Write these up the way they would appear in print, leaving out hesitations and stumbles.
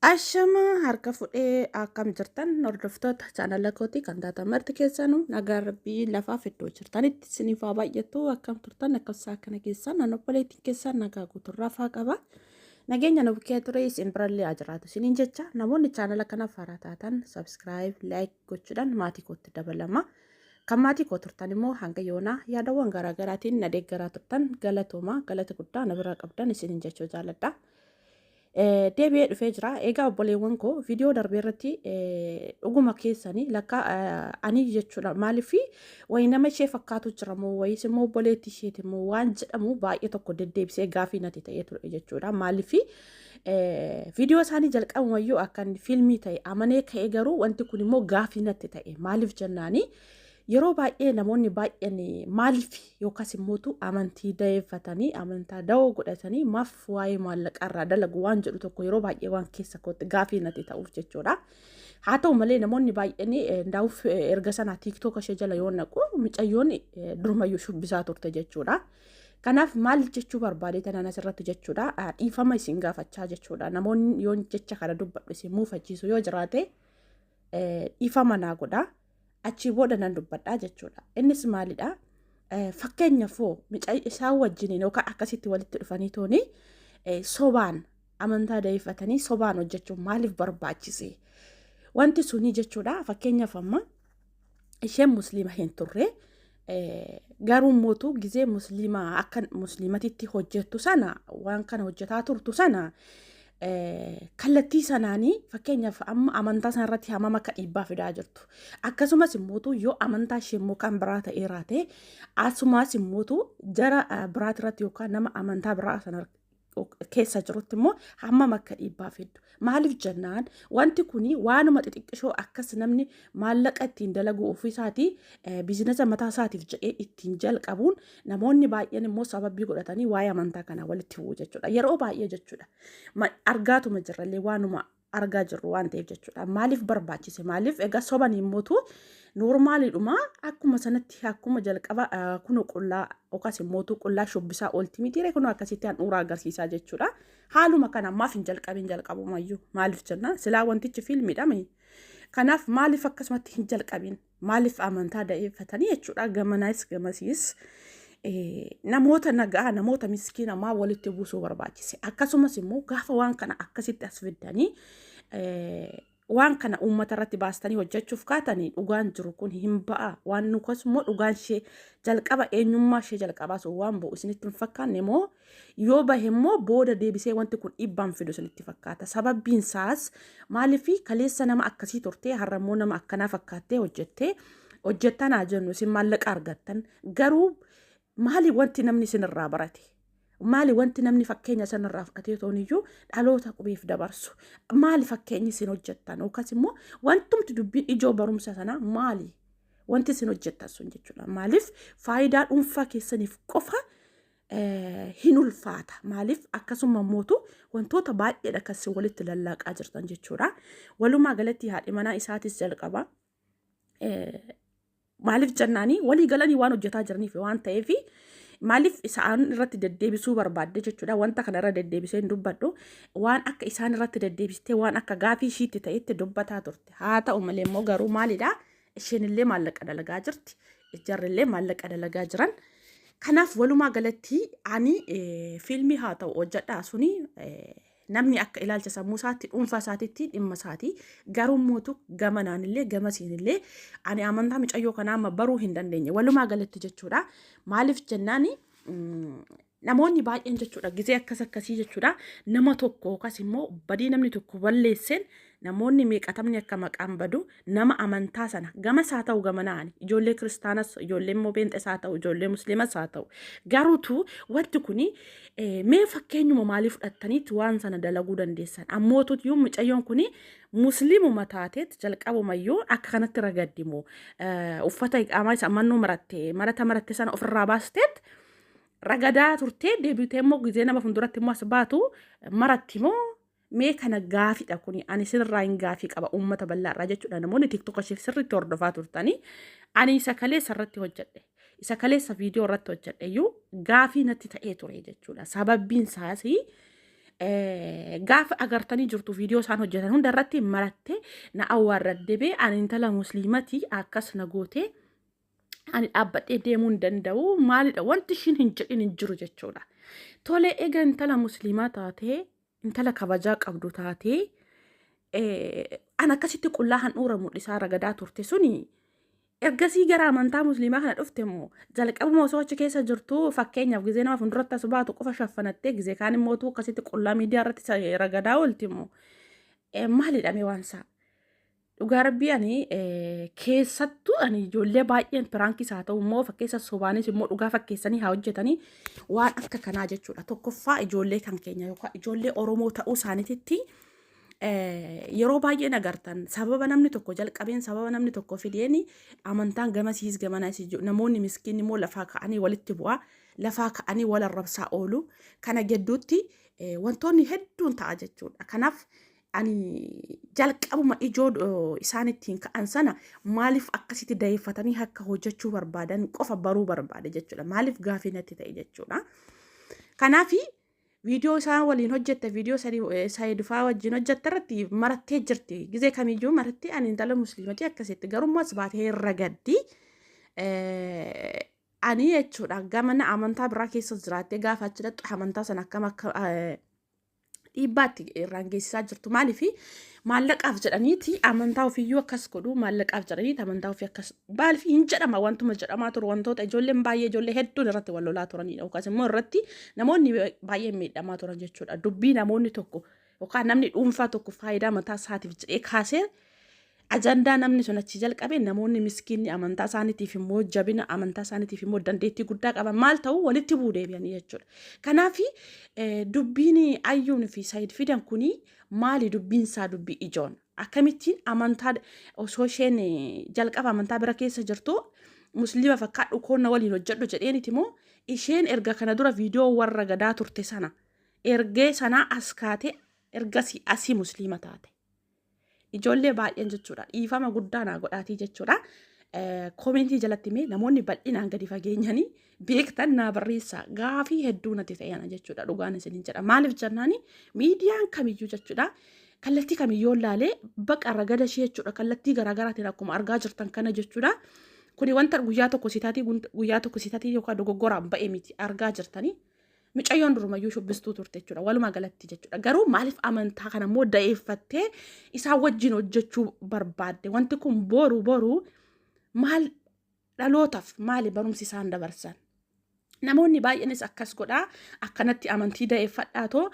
Ashama harka fudhee akkam jirtan hordoftoota chaanala kootii kan taatan marti keessanuu nagaan rabbii lafaaf iddoo jirtanitti isiniif haa baay'atu akkam turtan lakkoofsa akkana keessan an obboleettiin keessan nagaa guuturraa faa qaba. Nageenya nu bukkee ture isin birallee haa jiraatu isiniin jecha namoonni chaanala kanaaf haaraa taatan subscribe like gochuudhaan maatii kootti dabalama. Kan maatii koo turtan immoo hanga yoonaa yaadawwan garaagaraatiin na deeggaraa turtan galatooma galata guddaa na biraa qabdan isiniin jechuu jaaladha. Deebi'ee dhufee jira. Egaa obboleewwan koo viidiyoo darbee irratti dhuguma keessanii lakka ani jechuudha. Maaliif wayi nama ishee fakkaatu jira moo wayis immoo obboleettii isheeti moo waan jedhamu baay'ee tokko deddeebisee gaafii natti ta'ee ture jechuudha. Maaliif viidiyoo isaanii jalqabumayyuu akka inni fiilmii ta'e amanee ka'ee garuu wanti kun immoo gaafii natti ta'e maaliif jennaanii Yeroo baay'ee namoonni baay'een maaliif yookaas immootu amantii da'eeffatanii amantaa da'oo godhatanii maaf waa'ee maallaqaa irraa dalagu waan jedhu tokko yeroo baay'ee waan keessa kootti gaafii natti ta'uuf jechuudha. Haa ta'u malee namoonni baay'een ndaa'uuf erga sanaa tiiktook ishee jala yoo naqu mucayyoon durumayyuu shubbisaa turte jechuudha. Kanaaf maal jechuu barbaade tanaan asirratti jechuudha dhiifama isin gaafachaa jechuudha. Namoonni yoon jecha kana dubbadhu isin muufachiisu yoo jiraate dhiifama naa godha. Achii booda nan dubbadhaa jechuudha. Innis maalidha? Fakkeenyaaf hoo mucaa isaan wajjiniin yookaan akkasitti walitti dhufanii tooni sobaan amantaa da'eeffatanii sobaan hojjechuun maaliif barbaachise? Wanti suni jechuudha fakkeenyaaf amma isheen musliima hin turre garuu mootu gizee musliima akka musliimatitti hojjettu sana waan kana hojjetaa turtu sana kallattii sanaanii fakkeenyaaf amma amantaa sana irratti hammam akka dhiibbaa fidaa jirtu. Akkasumas immootu yoo amantaa ishee immoo kan biraa ta'ee raate asumas immootu jara biraati irratti yookaan nama amantaa biraa sana keessa jirutti immoo hammam akka dhiibbaa fiddu. Maaliif jennaan wanti kun waanuma xixiqqishoo akkas namni maallaqa ittiin dalagu ofiisaatii biizinasa mataa isaatiif jedhee ittiin jalqabuun namoonni baay'een immoo sababii godhatanii waa'ee amantaa kanaa walitti bu'u jechuudha. Yeroo baay'ee jechuudha. Argaatuma jirrallee waanuma argaa jirru waan ta'eef jechuudha. Maaliif barbaachise? Maaliif egaa soban immootu noormaaliidhuma akkuma sanatti akkuma jalqaba kunu qullaa yookaas immootu qullaa shubbisaa oolti mitiire kunu akkasitti handhuura agarsiisaa jechuudha. Haaluma kana maaf hin jalqabin jalqabumayyuu maaliif jenna silaa wantichi fiilmiidha. Kanaaf maaliif akkasumatti hin jalqabin? Maaliif amantaa da'eeffatanii jechuudha gamanaayis gamasiis namoota nagaa namoota miskiina maa walitti buusuu barbaachise akkasumas immoo gaafa waan kana akkasitti as fiddanii waan kana uummata irratti baastanii hojjechuuf kaatanii dhugaan jiru kun hin ba'a waan nukas immoo dhugaan ishee jalqaba eenyummaa ishee jalqabaa sun waan ba'u isinitti hin fakkaanne moo Yoo bahe immoo booda deebisee wanti kun dhiibbaan fidu isinitti fakkaata. Sababbiin isaas maaliif kaleessa nama akkasii turtee har'a immoo nama akkanaa fakkaattee hojjettee hojjettan haa jennu isin maallaqa argattan garuu maali wanti namni isinirraa barate? Maali wanti namni fakkeenya isinirraa fudhatee tooniyyuu dhaloota qubeef dabarsu? Maali fakkeenyi isin hojjettan? Yookaas immoo wantumti dubbiin ijoo barumsa sanaa maali? Wanti isin hojjettan sun jechuudha. Maaliif faayidaa dhuunfaa keessaniif qofa hin ulfaata. Maaliif akkasuma mootu wantoota baay'eedha kan isin walitti lallaaqaa jirtan jechuudha. Walumaa galatti haadhi manaa isaatis jalqaba. Maaliif jennaanii walii galanii waan hojjetaa jiraniif waan ta'eef maaliif isaan irratti deddeebisuu barbaadde jechuudha. Wanta kana irra deddeebisee hin dubbadhu. Waan akka isaan irratti deddeebistee waan akka gaafii ishiitti ta'etti dubbataa turte. Haa ta'u malee immoo garuu maalidha? Isheen illee maallaqa dalagaa jirti. Jarri illee maallaqa dalagaa jiran. Kanaaf walumaa galatti ani fiilmii haa ta'u hojjedhaa suni namni akka ilaalcha sammuu isaatti dhuunfaa isaatitti dhimma isaati. Garuu mootu gamanaan illee gamasiin illee ani amantaa micayyoo kanaa amma baruu hin dandeenye. Walumaa galatti jechuudha. Maaliif jennaani namoonni baay'een jechuudha gizee akkas akkasii jechuudha nama tokko yookaas immoo badii namni tokko balleesseen namoonni meeqatamni akka maqaan badu nama amantaa sana gamas haa ta'u gamanaan ijoollee kiristaanas ijoollee immoo beenxes haa ta'u ijoollee musliimas haa ta'u garuutu wanti kuni mee fakkeenyuma maalii fudhattaniitti waan sana dalaguu dandeessan ammootu yoo mucayyoon kuni musliimuma taateet jalqabumayyuu akka kanatti ragaddimoo uffata iqaamaa isa mannoo maratte marata maratte sana ofirraa baasteet ragadaa turtee deebitee immoo gizee nama fuulduratti immoo as baatu maratti moo mee kana gaafidha kuni ani sirraa hin gaafii qaba uummata bal'aa irraa jechuudha namoonni tiktoka ishee sirriitti hordofaa turtanii ani isa kaleessa irratti hojjedhe isa kaleessa viidiyoo irratti hojjedhe iyyuu gaafii natti ta'ee ture jechuudha sababbiin isaas Gaafa agartanii jirtu viidiyoo isaan hojjetan hunda irratti marattee na awwaarradde bee, ani intala musliimatii akkas na gootee, ani dhaabbadhee deemuu hin danda'u, maalidha wanti ishiin hin jedhin hin jiru jechuudha. Tole, egaa intala musliimaa taatee, intala kabajaa qabdu taatee, an akkasitti qullaa handhuura mul'isaa ragadaa turte suni ergasii gara amantaa musliimaa kana dhufte immoo jalqabuma osoo achi keessa jirtu, fakkeenyaaf gizee nama fuulduratti as baatu qofa shaffanattee, gizee kaan immoo akkasitti qullaa miidiyaa irratti ragadaa oolti immoo maalidha mee waan isaa? Dhugaa rabbii, ani keessattuu ani ijoollee baay'een prank is haa ta'u immoo fakkeessa sobaanis immoo dhugaa fakkeessanii haa hojjetanii, waan akka kanaa jechuudha. Tokkoffaa ijoollee kan keenya yookaan ijoollee Oromoo ta'uu isaaniititti yeroo baay'een agartan sababa namni tokko jalqabeen, sababa namni tokko fideen amantaan gamasiis gamanaas namoonni miskiin immoo lafaa ka'anii walitti bu'aa, lafaa ka'anii wal arrabsaa oolu. Kana gidduutti wantoonni hedduun ta'a jechuudha. Kanaaf ani jalqabuma ijoo isaan ittiin ka'an sana maaliif akkasitti dayeeffatanii akka hojjechuu barbaadan qofa baruu barbaade jechuudha. Maaliif gaafii natti ta'e jechuudha. Kanaafi viidiyoo isaan waliin hojjette, viidiyoo Saayidfaa wajjin hojjette irratti marattee jirti. Gizee kamiyyuu marattee ani intala musliimatii akkasitti garummaas baatee irra gaddi. Ani jechuudha gamana amantaa biraa keessa jiraattee gaafa achi dhaqxu amantaa sana akkam akka dhiibbaatti irraan geessisaa jirtu. Maaliif maallaqaaf jedhaniiti amantaa ofiiyyuu akkas godhu? Maallaqaaf jedhaniiti amantaa ofii akkas maaliif hin jedhama? Wantuma jedhamaa turu, wantoota ijoolleen baay'ee, ijoollee hedduun irratti wal lolaa turanidha, yookaas immoo irratti namoonni baay'een miidhamaa turan jechuudha. Dubbii namoonni tokko yookaan namni dhuunfaa tokko faayidaa mataa isaatiif jedhee kaasee, ajandaa namni sun achi jalqabe, namoonni miskiinni amantaa isaaniitiif immoo jabina, amantaa isaaniitiif immoo dandeettii guddaa qaban maal ta'u, walitti bu'uu deebi'anii jechuudha. Kanaaf dubbiin Ayyuun fi Sayid fidan kuni maali dubbiin isaa? Dubbii ijoon akkamittiin amantaa osoo isheen jalqaba amantaa bira keessa jirtu musliima fakkaadhu koonna waliin hojjedhu jedheeniti moo, isheen erga kana dura viidiyoo warra gadaa turte sana ergee sanaa as kaatee ergasii asii musliima taate? Ijoollee baay'een jechuudha, dhiifama guddaa naa godhaatii jechuudha. Comment jalatti mee namoonni bal'inaan gadi fageenyanii beektan naa barreessaa. Gaafii hedduu natti ta'eera jechuudha, dhugaan isiniin jedha. Maaliif jennaani, miidiyaan kamiyyuu jechuudha, kallattii kamiyyuu laalee baqa ragada ishee jechuudha, kallattii garaagaraatiin akkuma argaa jirtan kana jechuudha. Kuni wanta guyyaa tokko sitaatii, guyyaa tokko sitaatii yookaan dogoggoraan ba'e miti, argaa jirtanii. Mucayyoon durumayyuu shubbistuu turte jechuudha. Walumaa galatti jechuudha. Garuu maaliif amantaa kana immoo da'eeffattee isaan wajjin hojjechuu barbaadde? Wanti kun boru boru maal dhalootaaf, maali barumsi isaan dabarsan? Namoonni baay'eenis akkas godhaa, akkanatti amantii da'eeffadhaatoo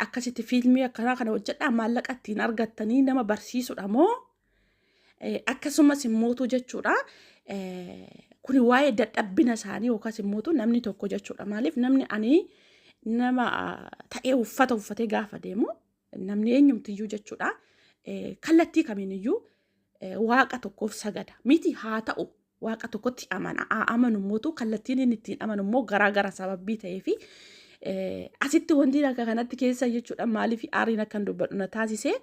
akkasitti fiilmii akkanaa kana hojjedhaa maallaqa ittiin argattanii nama barsiisudha moo, akkasumas immootu jechuudha, kuni waa'ee dadhabbina isaanii yookaas immootu namni tokko jechuudha, maaliif namni ani nama ta'ee uffata uffatee gaafa deemu, namni eenyumtiyyuu jechuudha, kallattii kamiiniyyuu waaqa tokkoof sagada miti, haa ta'u waaqa tokkotti amana, haa amanu immootu kallattiin inni ittiin amanu immoo garaagara sababii ta'ee fi asitti wanti akka kanatti keessa jechuudha, maaliif aariin akkan dubbadhu na taasisee,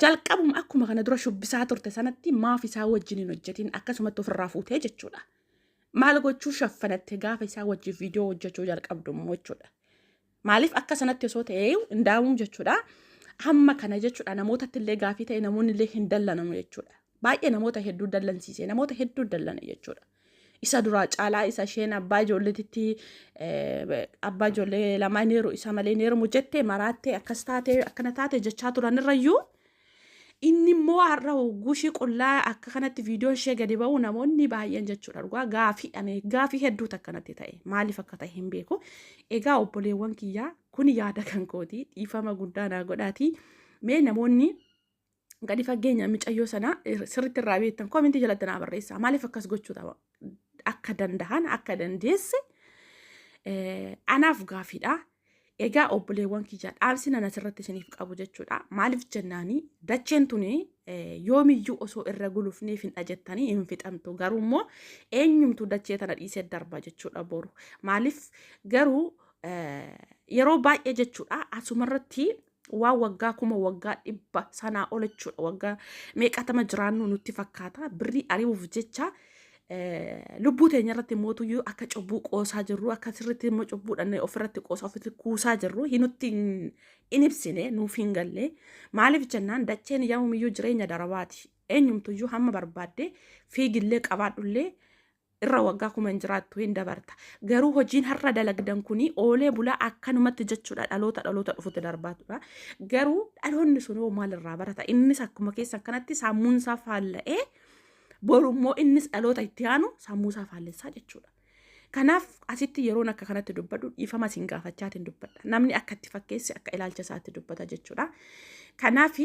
jalqabuma akkuma kana dura shubbisaa turte sanatti maaf isaa wajjin hin hojjetin, akkasumatti ofirraa fuutee jechuudha? Maal gochuu shaffanatte gaafa isaa wajjin viidiyoo hojjechuu jalqabdu immoo jechuudha? Maaliif akka sanatti osoo ta'ee hindaa'uun jechuudha. Hamma kana jechuudha namootatti illee gaafii ta'e, namoonni illee hin dallanamu jechuudha. Baay'ee namoota hedduu dallansiise, namoota hedduu dallane jechuudha. Isa duraa caalaa, isa isheen abbaa ijoolleetitti, abbaa ijoollee lamaa neeru, isa malee neerumu jettee maraattee akkas taate akkana taate jechaa turan irrayyuu, inni immoo har'a gushii qullaa akka kanatti viidiyoon ishee gadi ba'u, namoonni baay'een jechuudha dhugaa gaafii ane gaafii hedduutu akkanatti ta'e, maaliif akka ta'e hin beeku. Egaa obboleewwan kiyyaa, kun yaada kan kooti, dhiifama guddaa naa godhaati. Mee namoonni gadi fageenya micayyoo sana sirriitti irraa beektan comment jalatti naa barreessaa. Maaliif akkas gochuu akka danda'an, akka dandeesse anaaf gaafiidha. Egaa obboleewwan kiyyaa, dhaamsi nan asirratti isiniif qabu jechuudha. Maaliif jennaani, dacheen tuni yoomiyyuu osoo irra gulufneef hin dhajettanii hin fixamtu. Garuu immoo eenyumtuu dachee tana dhiisee darba jechuudha boru. Maaliif garuu yeroo baay'ee jechuudha asumarratti waan waggaa 1000, waggaa 100 sanaa ol jechuudha, waggaa meeqatama jiraannu nutti fakkaata, birrii ari'uuf jecha Lubbuu teenya irratti mootuyyuu akka cubbuu qoosaa jirru, akka sirriitti immoo cubbuudhaan ofirratti qoosaa ofitti kuusaa jirru hinutti hin ibsine, nuuf hin galle. Maaliif jennaan, dacheen yoomiyyuu jireenya darabaati. Eenyumtuyyuu hamma barbaadde fiigillee qabaadhullee irra waggaa 1000 hin jiraattu, hin dabarta. Garuu hojiin har'a dalagdan kuni oolee bulaa akkanumatti jechuudha, dhaloota dhaloota dhufutti darbaatudha. Garuu dhaloonni sun hoo maalirraa barata? Innis akkuma keessan kanatti sammuunsaa faalla'ee, borummoo innis dhaloota itti aanu sammuusaa faallessaa jechuudha. Kanaaf asitti yeroon akka kanatti dubbadhu dhiifama isin gaafachaatiin dubbadha. Namni akka itti fakkeesse, akka ilaalcha isaatti dubbata jechuudha. Kanaaf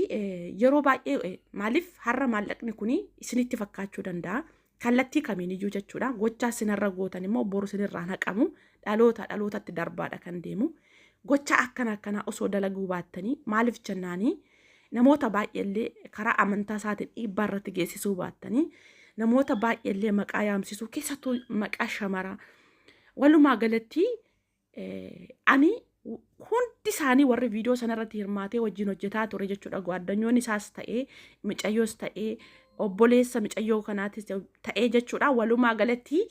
yeroo baay'ee, maaliif har'a maallaqni kuni isinitti fakkaachuu danda'a. Kallattii kamiiniyyuu jechuudha. Gochaa isinarra gootan immoo boru isinirraan haqamu, dhaloota dhalootatti darbaadha kan deemu. Gocha akkana akkanaa osoo dalaguu baattanii, maaliif jennaanii, namoota baay'eellee karaa amantaa isaatiin dhiibbaa irratti geessisuu baattanii, namoota baay'eellee maqaa yaamsisuu, keessattuu maqaa shamaraa. Walumaa galatti ani hundi isaanii warri viidiyoo sanarratti hirmaatee wajjin hojjetaa ture jechuudha. Gwaaddanyoon isaas ta'ee, micayyoos ta'ee, obboleessa micayyoo kanaatis ta'ee jechuudha. Walumaa galatti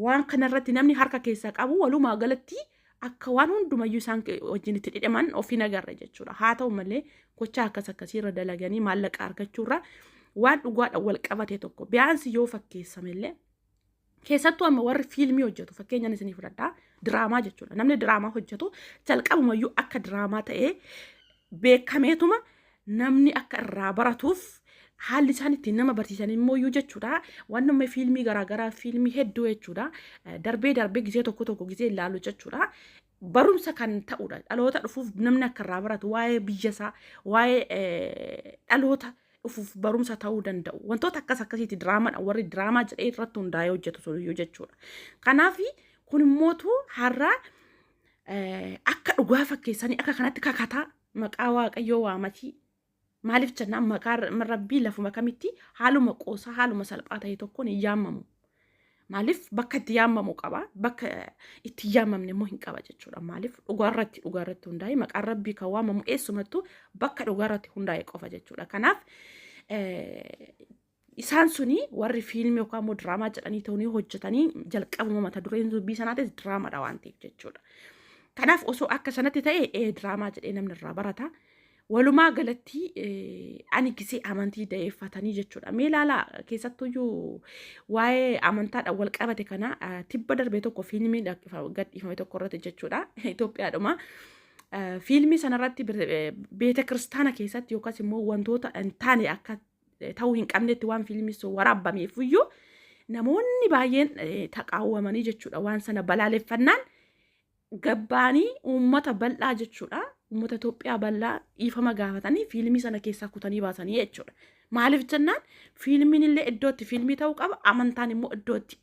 waan kanarratti namni harka keessaa qabu, walumaa galatti akka waan hundumayyuu isaan wajjin itti dhidhiman ofiin agarra jechuudha. Haa ta'u malee, gochaa akkas akkasiirra dalaganii maallaqa argachuurra waan dhugaadhaan wal qabate tokko biyaansi yoo fakkeessamellee, keessattuu amma warri fiilmii hojjetu, fakkeenyaan isinii fudhadhaa, diraamaa jechuudha. Namni diraamaa hojjetu jalqabumayyuu akka diraamaa ta'ee beekameetuma namni akka irraa baratuuf haalli isaan ittiin nama barsiisan immoo iyyuu jechuudha. Waan nama fiilmii garaagaraa, fiilmii hedduu jechuudha. Darbee darbee gisee tokko tokko gisee ilaalu jechuudha. Barumsa kan ta'udha. Dhaloota dhufuuf namni akka irraa baratu, waa'ee biyya isaa, waa'ee dhaloota dhufuuf barumsa ta'uu danda'u. Wantoota akkas akkasiiti diraamaadha, warri diraamaa jedhee irratti hundaa'ee hojjetu suniyyuu jechuudha. Kanaaf kun immootu har'a akka dhugaa fakkeessanii akka kanatti kakataa maqaa Waaqayyoo waamatii. Maaliif jennaan, maqaa Rabbii lafuma kamitti haaluma qoosaa, haaluma salphaa ta'e tokkoon hin yaamamu. Maaliif, bakka itti yaamamu qaba, bakka itti yaamamne immoo hin qaba jechuudha. Maaliif, dhugaarratti hundaa'e maqaan Rabbii kan waamamu eessumattuu bakka dhugaarratti hundaa'e qofa jechuudha. Kanaaf isaan suni warri fiilmii yookaan immoo diraamaa jedhanii ta'anii hojjetanii, jalqabuma mata dureen dubbii sanaatis diraamaadha waan ta'eef jechuudha. Kanaaf osoo akka sanatti ta'e, diraamaa jedhee namni irraa barata. Walumaa galatti ani gisee amantii da'eeffatanii jechuudha. Mee ilaalaa, keessattuyyuu waa'ee amantaadhaan wal qabate kana tibba darbe tokko fiilmii gadhiifame tokko irratti jechuudha. Itoophiyaadhuma. Fiilmii sanarratti beeta kiristaana keessatti yookaas immoo wantoota hin taane akka ta'uu hin qabnetti waan fiilmii sun waraabbameef iyyuu namoonni baay'een taqaawwamanii jechuudha. Waan sana balaaleffannaan gabbaanii uummata bal'aa jechuudha. Uummata Itoophiyaa bal'aa dhiifama gaafatanii fiilmii sana keessaa kutanii baasanii jechuudha. Maaliif jennaan, fiilmiin illee iddoo itti fiilmii ta'uu qaba, amantaan immoo iddoo itti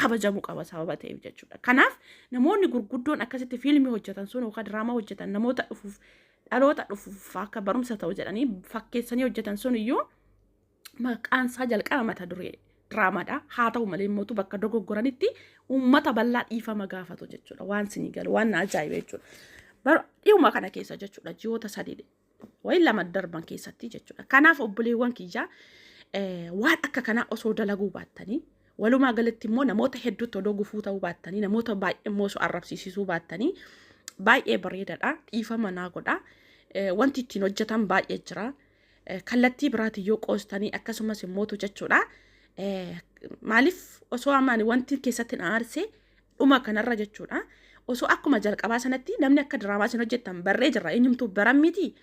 kabajamuu qaba sababa ta'eef jechuudha. Kanaaf namoonni gurguddoon akkasitti fiilmii hojjetan sun yookaan diraamaa hojjetan, namoota dhufuuf, dhaloota dhufuuf akka barumsa ta'u jedhanii fakkeessanii hojjetan sun iyyuu maqaan isaa jalqaba mata duree diraamaadha. Haa ta'u malee immoo bakka dogoggoranitti uummata bal'aa dhiifama gaafatu jechuudha. Waan sinii galu, waan na ajaa'iba jechuudha. Bara dhiyuma kana keessa jechuudha, ji'oota 3 wayi 2 darban keessatti jechuudha. Kanaaf obboleewwan kiyyaa, waan akka kanaa osoo dalaguu baattanii, walumaa galatti immoo namoota hedduutti odoo gufuu ta'uu baattanii, namoota baay'ee immoo osoo arrabsiisisuu baattanii baay'ee bareedaadha. Dhiifama naa godha. Wanti ittiin hojjetan baay'ee jira. Kallattii biraatiin yoo qoostanii, akkasumas immootu jechuudha. Maaliif, osoo amma ani wanti keessatti na aarse dhuma kanarra jechuudha. Osoo akkuma jalqabaa sanatti namni akka diraamaa isin hojjettan barree jirra, eenyumtuu baran miti.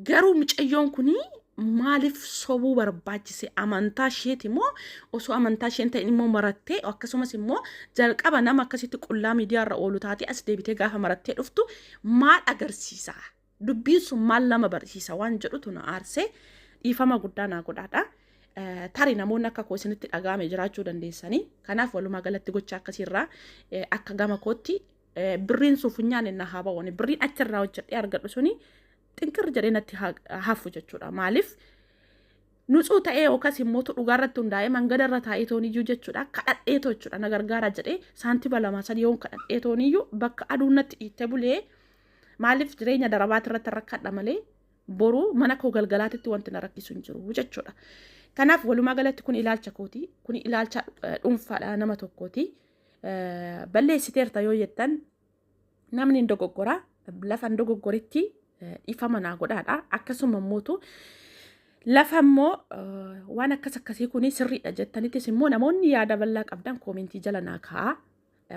Garuu mucayyoon kuni maaliif sobuu barbaachise? Amantaa isheeti immoo osoo amantaa isheen ta'in immoo marattee, akkasumas immoo jalqaba nama akkasitti qullaa miidiyaarra oolu taatee as deebitee gaafa marattee dhuftu maal agarsiisa? Dubbiin sun maal nama barsiisa waan jedhutu na aarsee, dhiifama guddaa naa godhaadha. Tarii namoonni akka koo isinitti dhaga'ame jiraachuu dandeessanii. Kanaaf walumaa galatti gocha akkasiirraa akka gama kootti birriin sun funyaan inni haa ba'u. Birriin achirraa hojjedhee argadhu suni xinqirri jedhee natti hafu jechuudha. Maaliif, nutsuu ta'ee yookaas immoo dhugaarratti hundaa'ee mangadarra taa'ee tooniyyuu jechuudha, kadhadheetoo jechuudha, na gargaara jedhee saantima 2 3 yoon kadhadhee tooniyyuu bakka aduun natti dhiitte bulee, maaliif, jireenya darabaati irratti rakkadha malee boruu mana koo galgalaatitti wanti na rakkisu hin jiru jechuudha. Kanaaf walumaa galatti kun ilaalcha kooti. Kun ilaalcha dhuunfaadha nama tokkooti. Balleessiteerta yoo jettan namni hin dogoggora. Lafa hin dogoggoritti dhiifama naa godhaadha. Akkasuma immootu lafa immoo waan akkas akkasii kun sirriidha jettanittis immoo namoonni yaada bal'aa qabdan koomentii jala naa kaa'aa.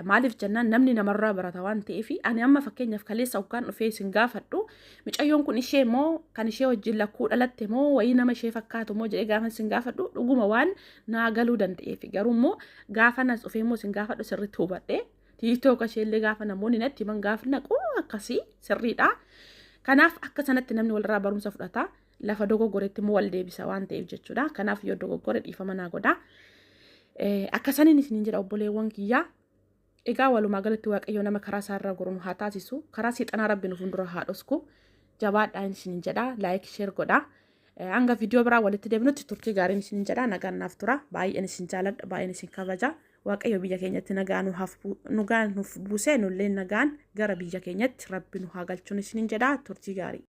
Maaliif jennaan namni namarraa barata waan ta'eef ani amma fakkeenyaaf kaleessa hoggaan dhufee isin gaafadhu micayyoon kun ishee moo kan ishee wajjin lakkuu dhalatte moo wayii nama ishee fakkaatu moo jedhee gaafa isin gaafadhu dhuguma waan naa galuu danda'eef garuu immoo gaafa nas dhufee immoo isin gaafadhu sirriitti hubadhe tiiktook isheellee gaafa namoonni natti himan gaafa naqu akkasii sirriidha. Kanaaf akka sanatti namni walirraa barumsa fudhata lafa dogoggoretti immoo wal deebisa waan ta'eef jechuudha. Kanaaf yoo dogoggore dhiifama naa godha. Akka saniin isiniin jedha obboleewwan kiyyaa. Egaa walumaa galatti Waaqayyo nama karaa isaa irra goru nu haa taasisu. Karaa seexanaa Rabbi nu fuuldura haa dhosku. Jabaadhaa isiniin jedha. Like share godha. Hanga viidiyoo biraa walitti deebinutti turtii gaariin isiniin jedha. Nagaan naaf tura. Baay'een isin jaaladha. Baay'een isin kabaja. Waaqayyo biyya keenyatti nagaa nuuf buusee nullee nagaan gara biyya keenyatti Rabbi nu haa galchuun isiniin jedha. Turtii gaarii.